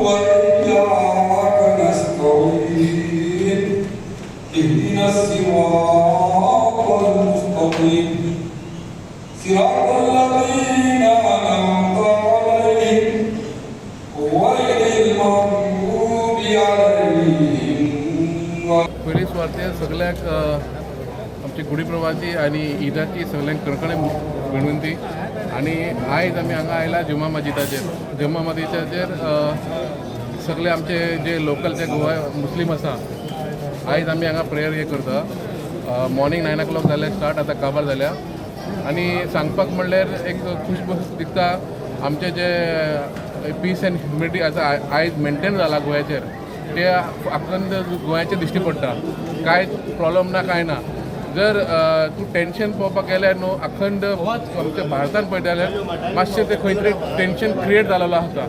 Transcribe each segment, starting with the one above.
وإياك نستعين اهدنا الصراط المستقيم صراط الذين أنعمت عليهم غير المغضوب عليهم. पयली सुवातेर सगळ्यांक आमची गुडी पडवाची आनी ईदाची सगळ्यांक कणकणी विनंती. आनी आयज आमी हांगा आयला जुमा मजिदाचेर. जुमा मजिदाचेर सगळे आमचे जे लोकल जे गोवा मुस्लीम आसा, आयज आमी हांगा प्रेयर हे करता. मॉर्निंग 9 ओ क्लॉक जालें स्टार्ट, आतां काबार जाल्या. आनी सांगपाक म्हणल्यार एक खूश दिसता, आमचे जे पीस एंड ह्युमिनिटी आतां आयज मेंटेन जाला गोव्याचेर, ते अखंड गोंयाचेर दिश्टी पडटा. कांय प्रॉब्लम ना, कांय ना. जर तूं टेंशन पळोवपाक गेल्यार न्हू, अखंड आमच्या भारतान पळयता जाल्यार मातशें ते खंय तरी टेंशन क्रिएट जालेलो आसा.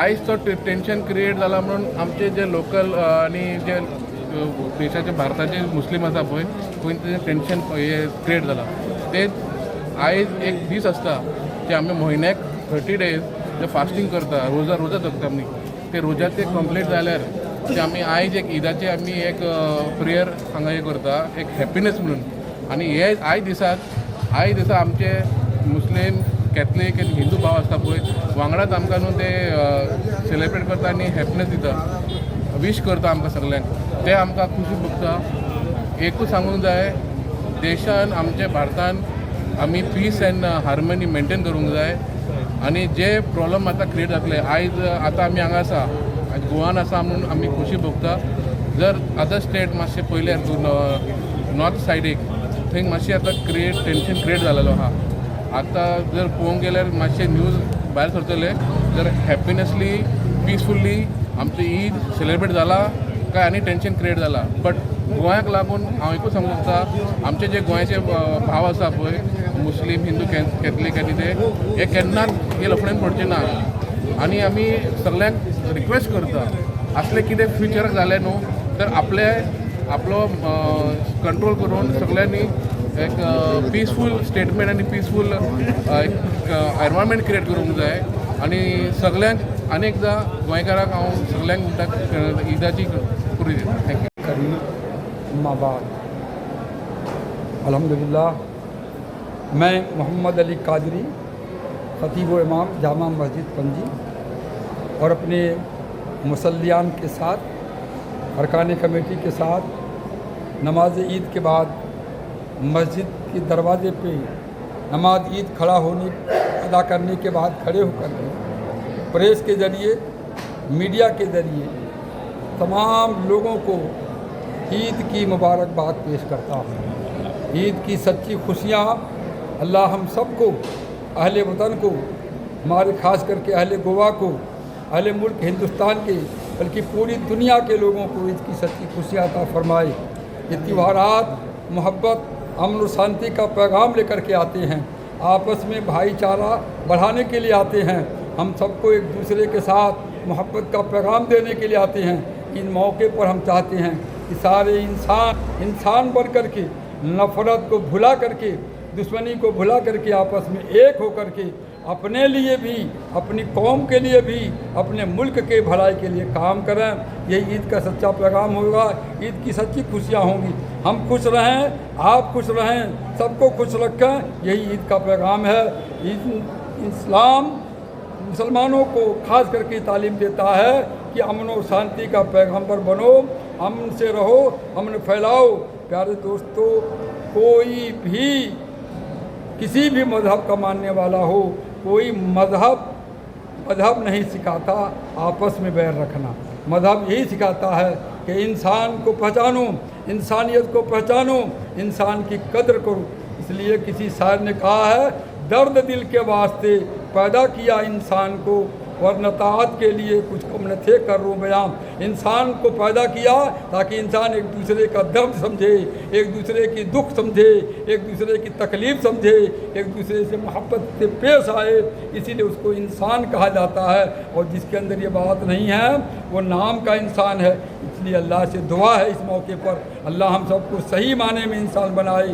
आयज तो टेंशन क्रिएट जाला म्हणून आमचे जे लोकल आनी जे देशाचे भारताचे मुस्लीम आसा पळय, खंय तरी टेंशन हे क्रिएट जाला. ते आयज एक दीस आसता की आमी म्हयन्याक 30 डेज जे फास्टींग करता, रोजा रोजा धरता आमी, ते रोजा ते कंप्लीट जाल्यार ते आमी आयज एक ईदाचे आमी एक प्रेयर हांगा हे करता, एक हॅपिनेस म्हणून. आनी हे आयज दिसा आमचे मुस्लीम, कॅथलीक आनी हिंदू भाव आसता पळय, वांगडाच आमकां न्हू ते सेलिब्रेट करता आनी हॅपिनेस दिता, वीश करता आमकां सगल्यांक. ते आमकां खुशी भोगता. एकूच सांगूंक जाय, देशान आमच्या भारतान आमी पीस एंड हार्मनी मेंटेन करूंक जाय. आनी जे प्रॉब्लम आतां क्रिएट जातले, आयज आतां आमी हांगा आसा, आयज गोवान आसा म्हणून आमी खुशी भोगता. जर अदर स्टेट मातशें पयल्यार नॉर्थ सायडीक, थंय मातशें आतां क्रिएट टेंशन क्रिएट जालेलो आहा. आतां जर पळोवंक गेल्यार मातशें न्यूज भायर सरतले, जर हॅपिनेसली पिसफुल्ली आमचें ईद सेलिब्रेट जाला काय आनी टेंशन क्रिएट जाला. बट गोंयाक लागून हांव एकूच सांगूंक शकता, आमचे जे गोंयचे भाव आसा पळय, मुस्लीम, हिंदू, कॅथलीक आनी ते हे केन्नाच हे लफड्यान पडचे ना. आनी आमी सगल्यांक रिक्वेस्ट करता, असलें कितें फ्युचराक जालें न्हू तर आपले आपलो कंट्रोल करून सगळ्यांनी एक पिसफूल स्टेटमेंट आनी पिसफूल एक एनवायरमेंट क्रिएट करूंक जाय. आनी सगल्यांक आनी एकदां गोंयकारांक हांव सगल्यांक म्हणटा, ईदाची पुरी दिता. Thank you. करीम. अम्मा बाद, अल्हम्दुलिल्लाह, मैं मोहम्मद अली कादरी, ख़तीब व इमाम जामा मस्जिद पणजी और अपने मुसल्लियान के साथ, अरकान कमेटी के साथ नमाज ईद के बाद मस्जिद के दरवाज़े पे नमाज ईद खड़ा होने अदा करने के बाद खड़े होकर के प्रेस के ज़रिए, मीडिया के ज़रिए तमाम लोगों को ईद की मुबारकबाद पेश करता हूँ। ईद की सच्ची खुशियाँ अल्लाह हम सबको, अहले वतन को, हमारे ख़ास करके अहले गोवा को, अहले मुल्क हिंदुस्तान के, बल्कि पूरी दुनिया के लोगों को ईद की सच्ची खुशियाँ अता फ़रमाए। ये त्योहारात मोहब्बत, अमन और शांति का पैगाम लेकर के आते हैं, आपस में भाईचारा बढ़ाने के लिए आते हैं, हम सबको एक दूसरे के साथ मोहब्बत का पैगाम देने के लिए आते हैं। इन मौके पर हम चाहते हैं कि सारे इंसान इंसान बन करके, नफ़रत को भुला करके, दुश्मनी को भुला करके, आपस में एक होकर के अपने लिए भी, अपनी कौम के लिए भी, अपने मुल्क के भलाई के लिए काम करें। यही ईद का सच्चा पैगाम होगा, ईद की सच्ची खुशियाँ होंगी। हम खुश रहें, आप खुश रहें, सबको खुश रखें, यही ईद का पैगाम है। ईद इस्लाम मुसलमानों को खास करके तालीम देता है कि अमन और शांति का पैगंबर बनो, अमन से रहो, अमन फैलाओ। प्यारे दोस्तों, कोई भी किसी भी मज़हब का मानने वाला हो, कोई मज़हब मज़हब नहीं सिखाता आपस में बैर रखना। मज़हब यही सिखाता है कि इंसान को पहचानो, इंसानियत को पहचानो, इंसान की कद्र करो। इसलिए किसी शायर ने कहा है, दर्द दिल के वास्ते पैदा किया इंसान को, वरना तात के लिए कुछ कम न थे कर बयाम। इंसान को पैदा किया ताकि इंसान एक दूसरे का दर्द समझे, एक दूसरे की दुख समझे, एक दूसरे की तकलीफ़ समझे, एक दूसरे से मोहब्बत से पेश आए। इसीलिए उसको इंसान कहा जाता है और जिसके अंदर ये बात नहीं है, वो नाम का इंसान है। इसलिए अल्लाह से दुआ है इस मौके पर, अल्लाह हम सबको सही माने में इंसान बनाए।